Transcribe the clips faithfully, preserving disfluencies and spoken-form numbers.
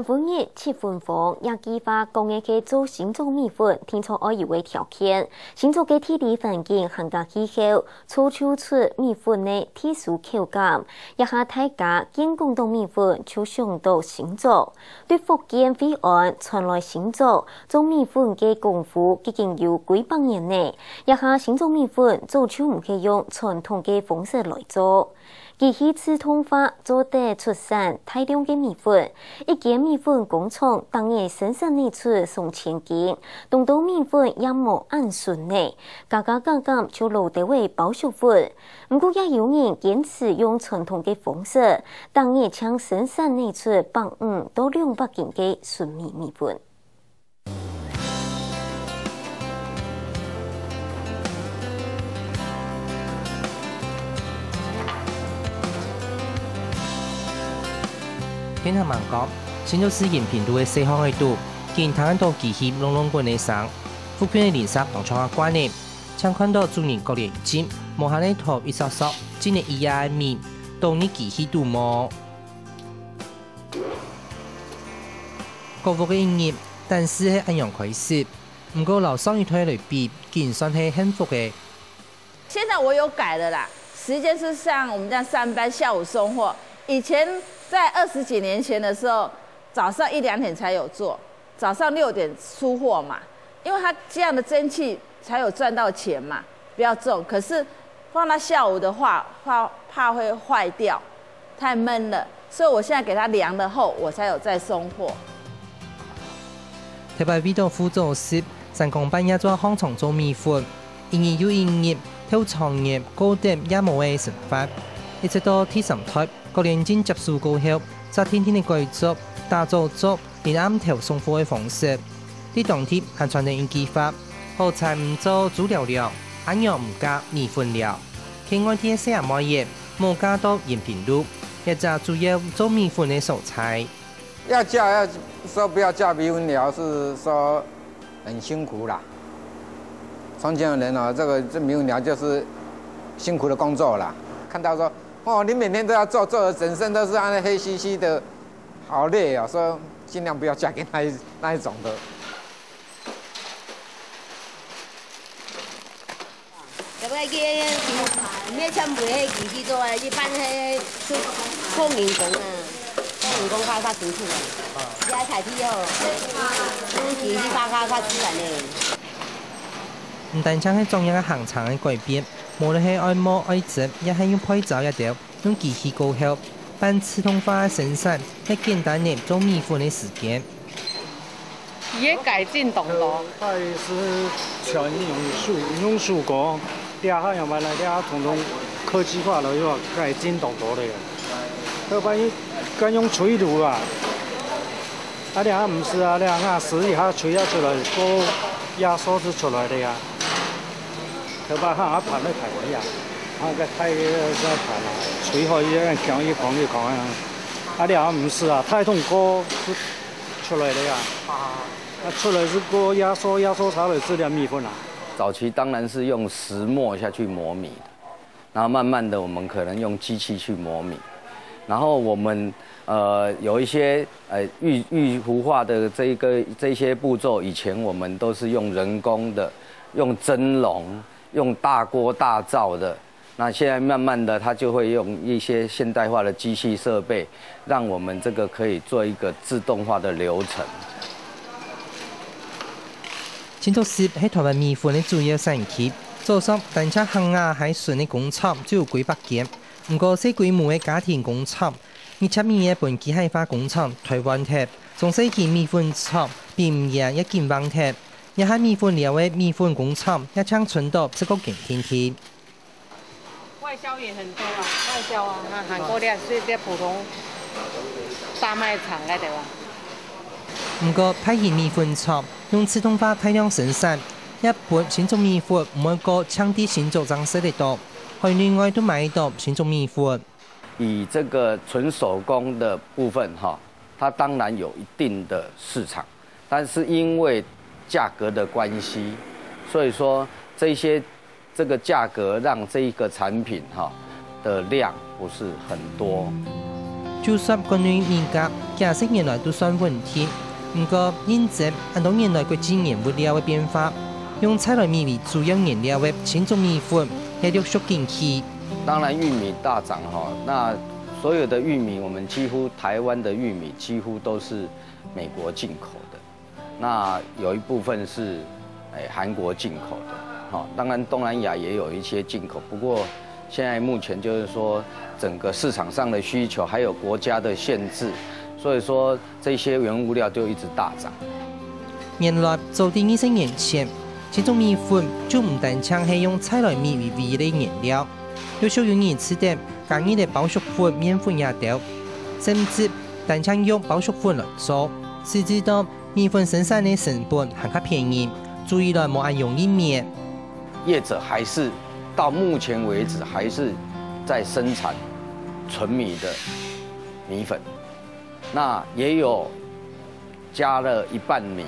粉日七分黃，這句話講个係做新竹米粉，定著愛有个條件。新竹个地理環境還較氣候，造就出米粉个特殊口感。這下大家見講到米粉，就想到新竹。對福建惠安傳來新竹做米粉个功夫，已經有幾百年呢。這下新竹米粉早就毋係用傳統个方式來做。 機器自動化做得出產大量个米粉，一間米粉工廠逐日生產得出上千斤，當多米粉也無恁純呢，加加減減就老兜仔包粟粉。毋過也有人堅持用傳統个方式，逐日淨生產得出百五到兩百斤个純米米粉。 天還吂光，新竹市延平路个細巷仔肚，緊聽到機器隆隆滾个聲。附近个鄰舍當像啊慣呢，淨看到主人角臉一唚，無閒仔拖一索索，進來一夜个米，倒入機器肚無？ 過屋个一日，單是係恁樣開始，毋過摎上一代來比，緊算係幸福个。現在我有改了啦，時間是像我們這樣上班，下午送貨。以前在二十幾年前的時候，早上一兩點才有做，早上六點出貨嘛，因為它這樣的蒸汽才有賺到錢嘛，比較重。可是放到下午的話，怕怕會壞掉，太悶了，所以我現在給它涼了後，我才有再送貨。頭擺為著赴早市，三更半夜就䟘床做米粉，一日又一日，透長日過得也無个生活。一直到第三代， 國聯正接手過後，煞定定仔改做打早做、臨暗頭送貨个方式。在當地還傳等一句話：好菜毋做豬寮寮，阿娘毋嫁米粉寮。去外地个細阿妹仔，無嫁到延平路，這隻主要做米粉个所在。要嫁，要說不要嫁米粉寮，是說很辛苦啦。從前的人啊，這個，這米粉寮就是辛苦的工作啦。看到說，哦，你每天都要做，做得整身都是那黑漆漆的，好累啊，說盡量不要嫁給那一，那一種的。 這个个，你全部个機器做个，一般个是工人工啊，工人工較較辛苦啊。這下菜地哦，用機器化較較自然个。毋單淨係種樣个行程个改變，無論係愛磨愛蒸，也係用焙燥這兜， 用機器過後，半自動化个生產，也簡單了做米粉个時間。佢个改進當多。佢係全用手，用手工，這下樣般來，這下統統科技化了，又改進當多了。頭擺佢敢用炊爐啊，啊，這下毋使啊，這下自家炊啊出來，過壓縮就出來了呀。 頭擺還愛盤來盤去啊，啊，該大个該盤啊，炊好以後，強一扛一扛啊，啊，這毋使啊，大桶鍋就出來了呀，啊，出來就過壓縮，壓縮出來就這米粉啊。早期當然是用石磨下去磨米的，然後慢慢的我們可能用機器去磨米，然後我們，呃，有一些，呃，預，預糊化的這一個，這些步驟，以前我們都是用人工的，用蒸籠， 用大鍋大灶的。那現在慢慢的，它就會用一些現代化的機器設備，讓我們這個可以做一個自動化的流程。新竹市係臺灣米粉个主要產區，早上單淨烘瓦還純个工廠就有幾百間，毋過細規模个家庭工廠，日赤米仔分機械化工廠代換忒，中細型米粉廠比毋贏也緊橫忒。 這下米粉寮个米粉工廠也淨伸到十過間定定。外銷也很多啊。外銷啊，啊，韓國這，這普通大賣場該兜啊。毋過，大型米粉廠用自動化大量生產，也分新竹米粉毋會過淨在新竹正食得到，海內外都買得到新竹米粉。以這個純手工的部分哈，它當然有一定的市場， 但是因為價格的關係，所以說這些，這個價格讓這一個產品哈的量不是很多。就算國內米價幾十年來都算穩定，毋過因爭恁多年來國際原物料个變化，用在來米為主要原料个清粥米粉係陸續緊起。當然，玉米大漲哈，那所有的玉米，我們幾乎台灣的玉米幾乎都是美國進口的。 那有一部分是，哎，韓国进口的，哈，当然东南亚也有一些进口，不过现在目前就是说，整个市场上的需求还有国家的限制，所以说这些原物料就一直大涨。原來早在二十年前，清粥米粉就毋單淨係用在來米為唯一个原料，陸續有人試著加入了包粟粉、麵粉這兜，甚至單淨用包粟粉來做，使之到 米粉生產个成本還較便宜，注意來無恁容易免。業者還是到目前為止還是在生產純米的米粉，那也有加了一半米、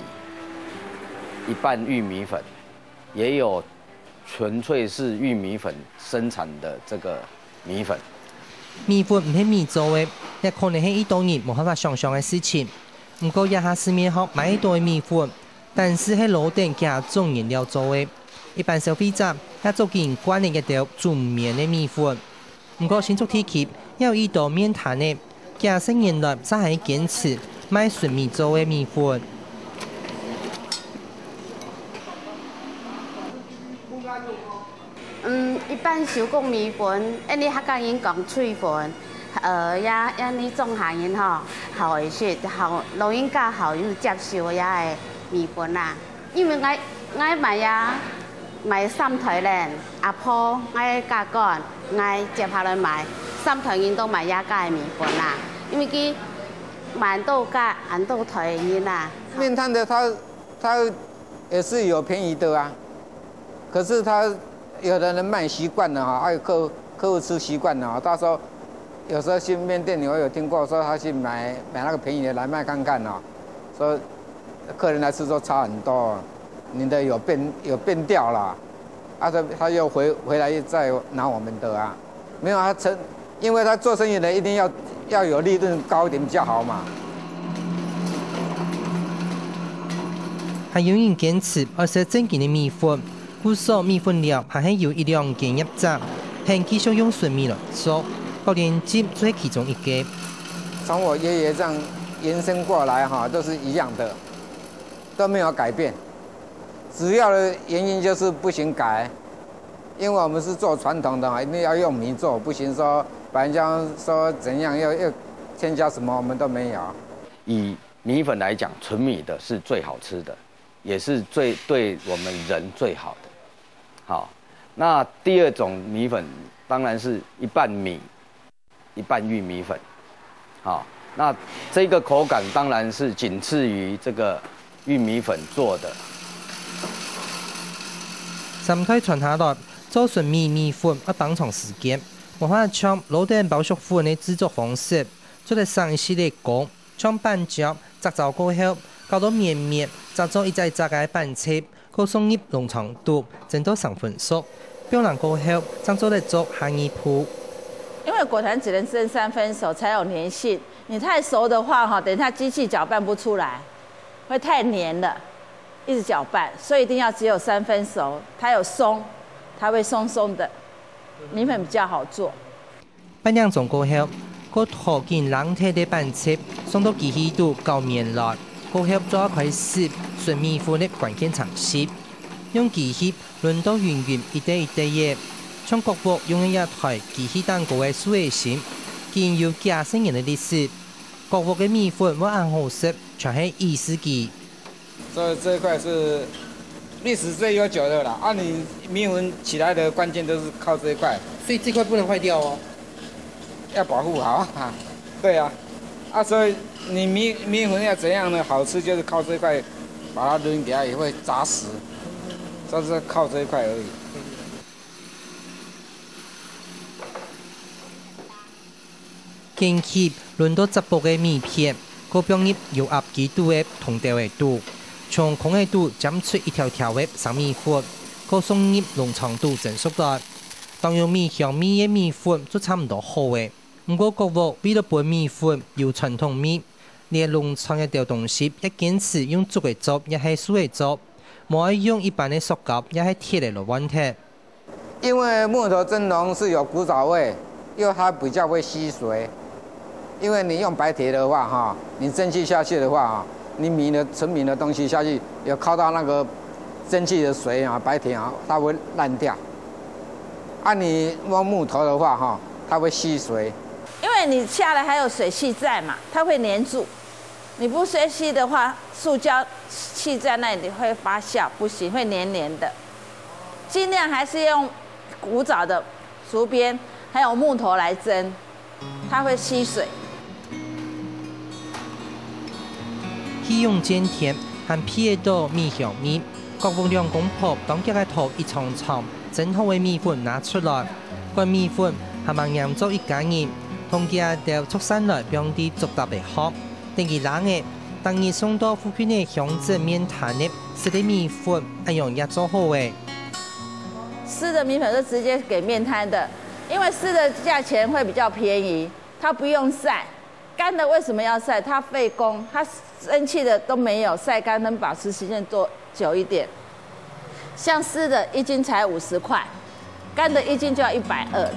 一半玉米粉，也有純粹是玉米粉生产的这个米粉。米粉毋係米做个，也可能係一多人無辦法想像个事情。毋過這下市面項買得到个米粉，單淨係摎等幾種原料做个。一般消費者也早已經慣了這兜煮毋綿个米粉。毋過新竹地區也有一兜麵攤仔，幾十年來正還堅持賣純米做个米粉。 嗯，一般手工米粉，恁呢客家人講炊粉，呃，也恁呢中下人吼，較會食，較老人家較有接受這个米粉啦。因為𠊎𠊎買呀，買三代人，阿婆，𠊎家官，𠊎接下來買，三代人都買這个米粉啦。因為佢買到个恁多代人啦。面攤的他他也是有便宜的啊。 可是他有的人卖习惯了哈，还有客客户吃习惯了哈，到时候有时候去面店里，我有听过说他去买买那个便宜的来卖看看哦，说客人来吃说差很多，你的有变有变掉了，啊他他又回回来再拿我们的啊，没有啊，成因为他做生意的一定要要有利润高一点比较好嘛。还有人坚持愛食正經个米粉， 故所米粉寮還係有一兩間業者，還繼續用純米來做，高連集就係其中一個。从我爷爷这样延伸过来哈，都是一样的，都没有改变。主要的原因就是不行改，因为我们是做传统的嘛，一定要用米做，不行说把人家说怎样要要添加什么，我们都没有。以米粉来讲，纯米的是最好吃的，也是最对我们人最好的。好，那第二种米粉当然是一半米，一半玉米粉。好，那这个口感当然是仅次于这个玉米粉做的。三代傳下來，做純米米粉愛挷長時間，無法像摎等包粟粉个製作方式，做得省一息个工。 像粄條，煠燥過後，攪到綿綿，再做一隻隻个粄粒，過送入籠床肚，蒸到三分熟。放冷過後，正做得做下二步。因为果团只能蒸三分熟才有粘性，你太熟的话哈，等一下机器搅拌不出来，会太黏了，一直搅拌，所以一定要只有三分熟，它有松，它会松松的，米粉比较好做。 半點鐘過後，過討緊冷忒个粄粒送到機器肚攪綿來，過後就愛開始純米粉个關鍵程序，用機器輪到勻勻一垤一垤仔，像國屋用个這台機器蛋糕个壽仔心，已經有幾十年个歷史。國屋个米粉會恁好食，全係一世紀。 所以这一块是历史最悠久的啦。啊，你米粉起来的关键都是靠这一块，所以这块不能坏掉哦。要保护好啊。对啊，啊，所以你米米粉要怎样呢？好吃就是靠这一块，把它抡给它也会砸死，就是靠这一块而已。 緊起輪到接駁个米片，過放入油壓機肚个銅兜仔肚，從空仔肚尖出一條條个生米粉，過送入籠床肚蒸熟來。當有米香味个米粉就差毋多好咧。毋過，各屋為了分米粉有傳統味，連農場个丟東西也堅持用竹仔做，也係樹仔做，無愛用一般个塑膠，也係鐵仔來換忒。因為木頭蒸籠是有古早味，又它比較會吸水。因為你用白鐵的話，哈，你蒸汽下去的話，哈，你米的純米的东西下去，有靠到那个蒸汽的水啊，白铁啊，它会烂掉。啊，你用木头的话，哈，它会吸水。因为你下来还有水汽在嘛，它会黏住。你不吹吸的话，塑胶气在那里会发酵，不行，会黏黏的。尽量还是用古早的竹编，还有木头来蒸，它会吸水。去用煎甜，還鼻得到米香味。各屋兩公婆當遽个討一長長，蒸好个米粉拿出來，管米粉還吂黏著一家人，同佢兜捉散來放在竹搭个殼，等佢冷了，逐日送到附近个鄉鎮麵攤仔，食个米粉恁樣也做好了。濕的米粉是直接给面摊的，因为湿的价钱会比较便宜，它不用晒。干的为什么要晒？它费工，它蒸汽的都没有晒干，能保持时间多久一点。像湿的一斤才五十块，干的一斤就要一百二了。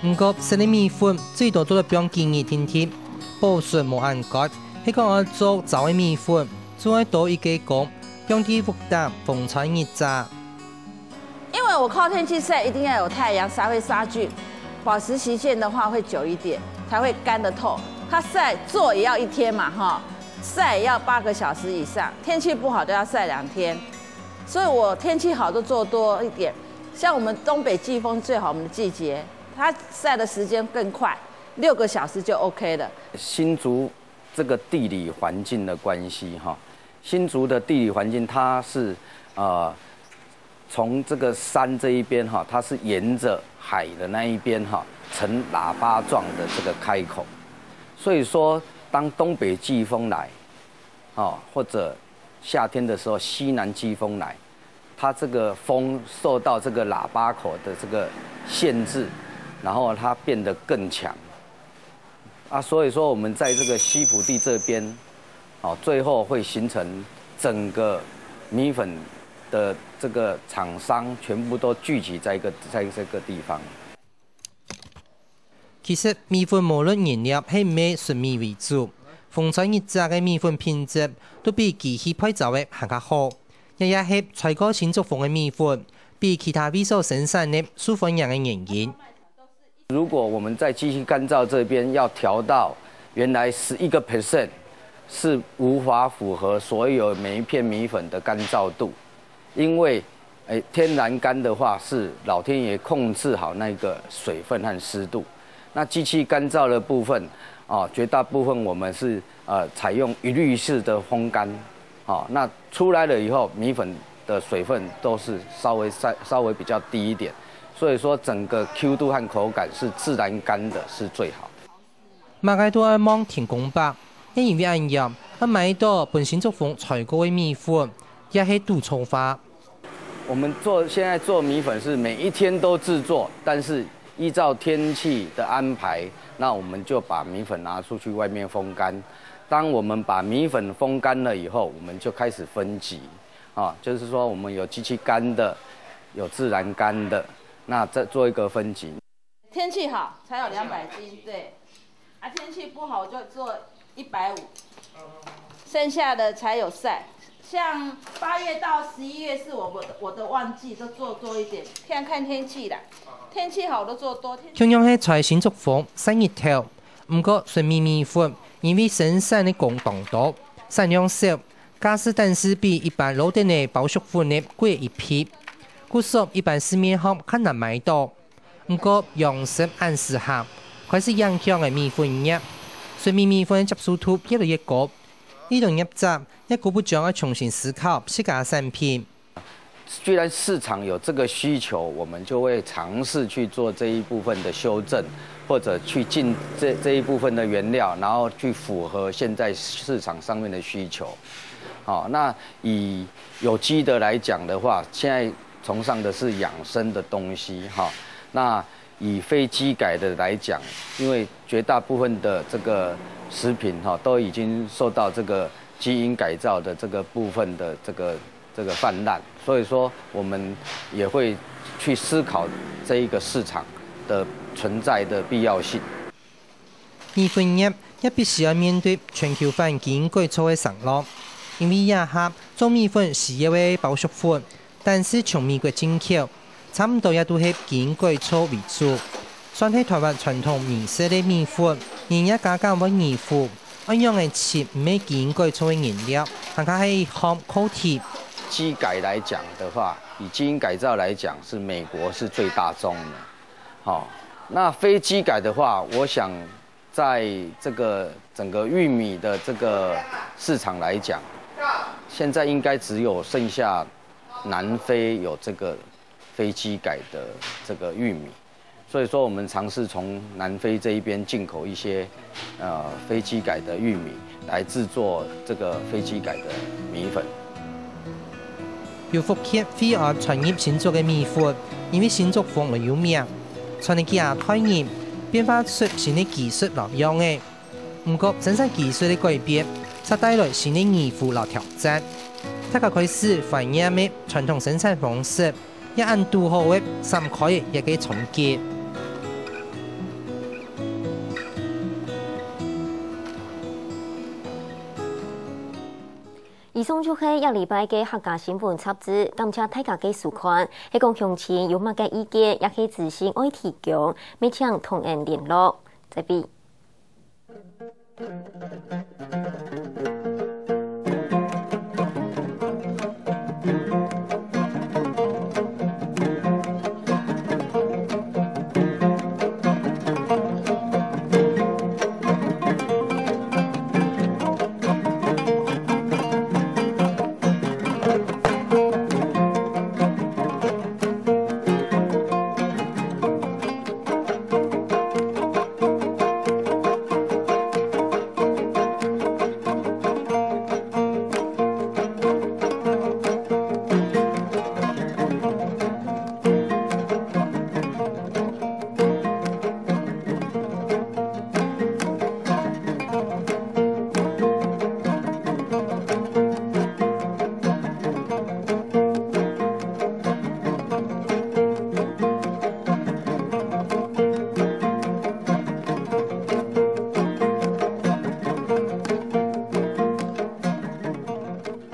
毋過，食个米粉最多做得放幾日定定，保存無恁乾，係講愛做燥个米粉，就愛多一个工，放在屋頂風吹日曬。因为我靠天气晒，一定要有太阳才会杀菌，保持期限的话会久一点，才会干得透。它晒做也要一天嘛，哈，晒也要八个小时以上，天气不好都要晒两天。所以我天气好都做多一点，像我们东北季风最好，我们的季节，它晒的时间更快，六个小时就 OK 了。新竹这个地理环境的关系哈，新竹的地理环境它是呃从这个山这一边哈，它是沿着海的那一边哈，呈喇叭状的这个开口，所以说当东北季风来，哦，或者夏天的时候西南季风来，它这个风受到这个喇叭口的这个限制，然后它变得更强。啊，所以说我们在这个西埔地这边，哦，最后会形成整个米粉的这个厂商全部都聚集在一个在这个地方。其实米粉無論原料係毋係純米為主，風吹日曬个米粉品質都比機器焙燥个還較好。這也係吹過新竹風个米粉，比其他位所生產个受歡迎个原因。如果我们在机器干燥这边要调到原来十一个 percent，是无法符合所有每一片米粉的干燥度，因为诶，天然干的话是老天爷控制好那个水分和湿度。那机器干燥的部分，哦，绝大部分我们是呃采用一律式的烘干，哦，那出来了以后，米粉的水分都是稍微稍稍微比较低一点，所以说整个 Q 度和口感是自然干的是最好。麼个都愛望天公伯，也因為恁樣，愛買到本新竹豐採購个米粉，也係堵著話。我们做现在做米粉是每一天都制作，但是依照天气的安排，那我们就把米粉拿出去外面风干。当我们把米粉风干了以后，我们就开始分级啊，就是说我们有机器干的，有自然干的，那再做一个分级。天气好才有两百斤，对，啊，天气不好就做一百五，剩下的才有晒。像八月到十一月是我我我的旺季，都做多一点，看看天气啦。天气好我都做多，天气共樣係在新竹豐曬日頭，毋過純米米粉因為生產个工當多，產量少，價數單是比一般路頂个包粟粉个貴一倍，故所一般市面項較難買到。毋過養殖恁時行，開始影響个米粉業，純米米粉个接受度越來越高。呢種業者也姑不將愛重新思考自家產品。既然市场有这个需求，我们就会尝试去做这一部分的修正，或者去进这这一部分的原料，然后去符合现在市场上面的需求。好，那以有机的来讲的话，现在崇尚的是养生的东西哈。那以非基改的来讲，因为绝大部分的这个食品哈都已经受到这个基因改造的这个部分的这个这个泛滥，所以说我们也会去思考这一个市场的存在的必要性。米粉業也必须要面对全球化基因改造个上落，因为这下做米粉需要个包覆粉，但是从美国进口，差毋多也都系基因改造为主。算系台湾传统米食个米粉，人也加減会疑惑，仰仔切毋系基因改造个原料，还加系一項课题。基改来讲的话，以基因改造来讲，是美国是最大宗的。好，那非基改的话，我想在这个整个玉米的这个市场来讲，现在应该只有剩下南非有这个非基改的这个玉米，所以说我们尝试从南非这一边进口一些呃非基改的玉米来制作这个非基改的米粉。由福建惠安传入新竹个米粉，因为新竹风而有名，传个几下代人，变化出新个技术摎样仔。毋过生产技术个改变，则带来新个疑惑摎挑战。大家开始怀念个传统生产方式，也恁堵好个三开个一个冲击。以上就係這禮拜个客家新聞雜誌，感謝大家个收看。係講鄉親有麼个意見，也可以私信愛提供，乜請同𠊎聯絡。再會。